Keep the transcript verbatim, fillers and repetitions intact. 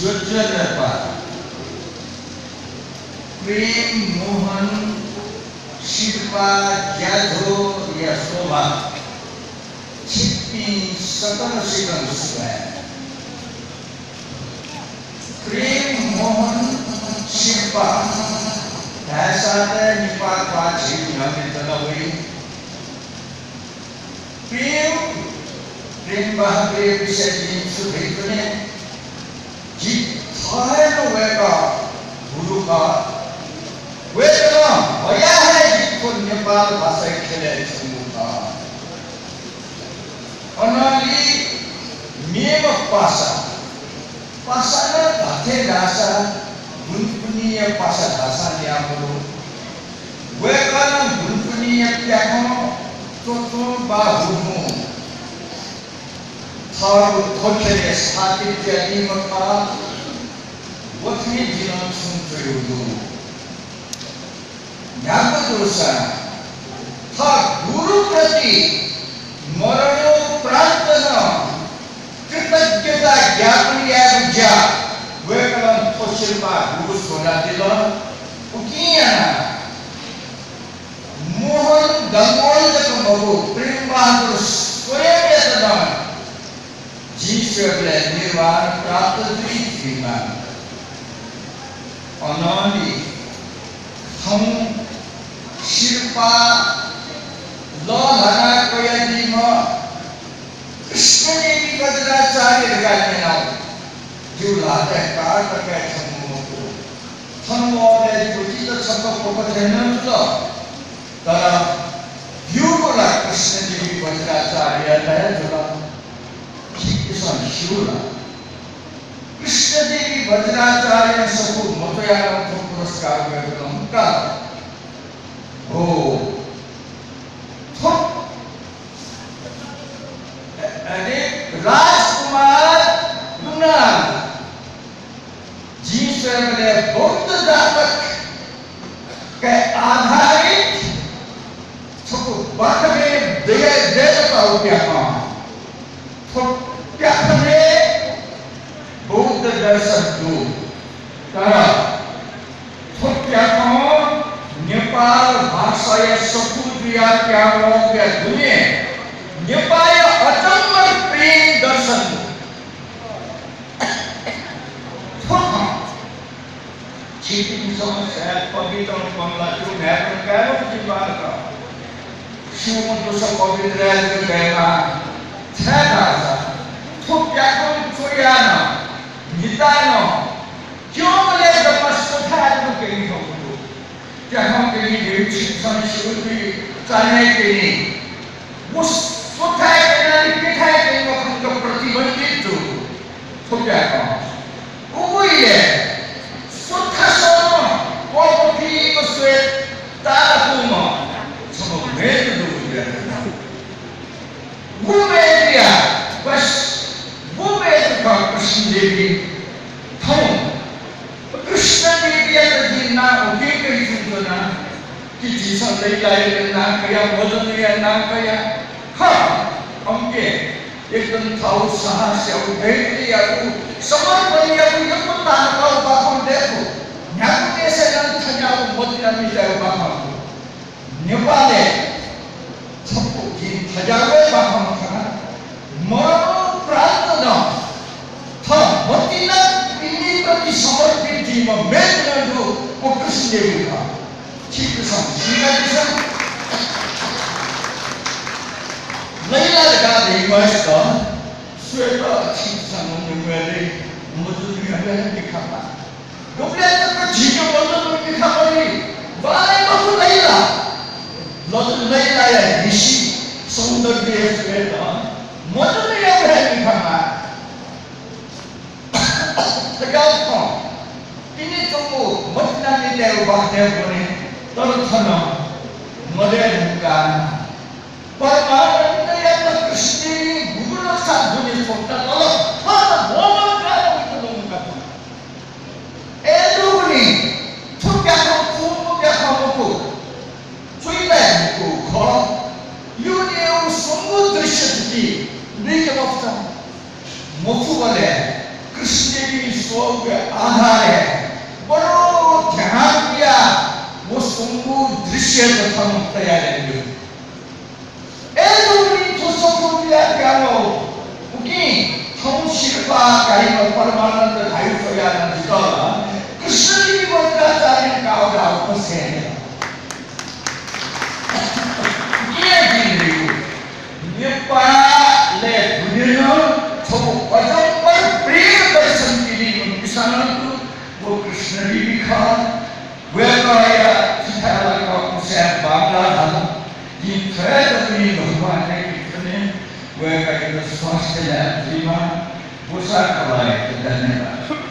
ज्वजलपा, प्रेम मोहन सिरपाः ज्याझ्वःया शोभा छिकपिं सकलसितं सुभाय्। प्रेम मोहन सिरपाः धायेसाथं निपाः ख्वाः झी न्ह्यःने दना वइ। प्रेम, प्रेम बहादुरया विषयय् जिं छु धयाच्वने, जि थः हे नं वय्कः गुरु खः। वय्कलं हयाः हे जि थ्व नेपाल भाषाया ख्यलय् च्वंगु खः। अनंलि मेम्ह पासा, पासा नं धात्थें धाःसा गुंपुन्हिया पासा धाःसां न्याः मदु। वय्कलं गुंपुन्हिया प्याखं च्वच्वं वा हुहुं थःगु थ्व ख्यलय् स्थापित जुयादीम्ह खः। व थें जिं नं छुं च्वयागु दु। न्ह्यागु जूसां थः गुरुप्रति मरणोपरान्त नं कृतज्ञता ज्ञापन यायेगु ज्या वय्कलं थ्व सिरपाः गुरु स्वयादिल। उकिं यानाः मोहन डंगोल जक मखु, प्रेमबहादुर स्वयंयात नं जिं स्वयेबलय् निर्वाण प्राप्त जुइ जुइमाः। अनंलि थौं सिरपाः लःल्हाना कयादीम्ह कृष्णदेवी वज्राचार्य धकाः न्यनागु जिगु ल्हातय् काः तक हे थ्यंगु मखु। थन वःबलय् जिगु चित्त छक्क पक्क थें नं जुल। तर ब्यूगु ला कृष्णदेवी वज्राचार्ययात हे जुल। छिकपिन्सं स्यू ला? कृष्णदेवी वज्राचार्यं सफू मच्वयाः नं थ्व पुरस्कार वय्कलं मुंकाल। हो, थ्व, अले राजकुमार कुणाल, जिं स्वयेबलय् बौद्ध जातकय् आधारित छपु बाखनय् दया-, दय्कातःगु प्याखं। थ्व प्याखनय् बौद्ध दर्शन दु। तर थ्व प्याखं नेपाल भाषाया सफू जुयाः पिहां वःगुया दुने नेपाःया अजम्बर प्रेम दर्शन दु। थ्व खँ छिकपिन्सं सायद पवित्रं पन ला छु न्हाय्पं कायेगु जिं बांलाक। स्यूम्ह दुसा पवित्र यायेगु दयेमाः। छाय्धाःसा थ्व प्याखं च्वयाः नं, म्हिताः नं क्यंबलय् जक स्वथाय् तुं क्यनी खंगु दु। प्याखं क्यनी धइगु छिकपिन्सं स्यू जुइ, चान्हय् क्यनी। व स्वथाय् क्यनाः प्यथाय् क्यनी मखंक प्रतिबन्धित जूगु थ्व प्याखं। उबलय् स्वथासं क्वपफीक स्वये ताःलाकूम्ह छम्ह मय्जु दु। व मय्जुया, बस, व मय्जु खः कृष्णदेवी। थौं कृष्णदेवीयात जिं नां उकिं कयाच्वना कि झीसं लैलाया नां कया, मजनूया नां कया। खः, अम्के एकदम थःगु साहसयागु, धैर्ययागु, समर्पणयागु यक्व ताःलाकागु बाखं दय्कू। न्ह्यागु देशय् नं थज्याःगु मतिना मिताःगु बाखं दु। नेपालय् छपु जिं थज्याःगु हे बाखं खना। मरणोपरान्त नं थः मतिना पिने प्रति समर्पित जुइम्ह मय्जु नं दु, व कृष्णदेवी खः। छिकपिन्सं सीकादिसँ। लैला धकाः धइम्हय्सित स्वयेत छिकपिन्सं नं न्यंगु दइ, मजनूया हे मिखा माः। गुबलें तक झीके मजनू मिखा मदइ, बांलाइ मखु लैला। लजु लैलाया हिसि सौन्दर्य स्वयेत मजनूया हे मिखा माः। थज्याःगु खँ पिने च्वंगु मतिना मिताय्गु बाखनय् ब्वने, तर थन मदये धुंकाः परमानन्दयात कृष्णदेवीं गुगु नक्सा दुने स्वकल, थन मोहन काल उइत लुमंका च्वन। अय्जूगुलिं थ्व प्याखं पूम्ह प्याखं मखु, च्वइलाय् मखु खः। युनियु स्वंगू दृश्य थुकी लुइके मफुत। मफुबलय् कृष्णदेवीं स्वःगु सेत थन तयार यानादिल। अय्‌जूगुलिं थ्व सफू जुयाः पिहां वःगु। उकिं थौं सिरपाः धाइम्ह परमानन्द धाइगु च्वयाः नं जितः ला कृष्णजीवी वज्राचार्यं काःगु धाःगु पसय् हे। उकिं जिं धयागु नेपालय् दुने नं छगू अजम्बर प्रिय दर्शन तिनि मनूपिसं नं दु। व कृष्णजीवी खः। वय्‌कःया चिठाय् लाक उसाँय् बांमलाः धाल। जिं थ्व हे दर्शन भगवानयाके खने, वय्‌कःयात स्वास्थ्य लाये जुइमा। बुसा कलाःयात धन्यवाद।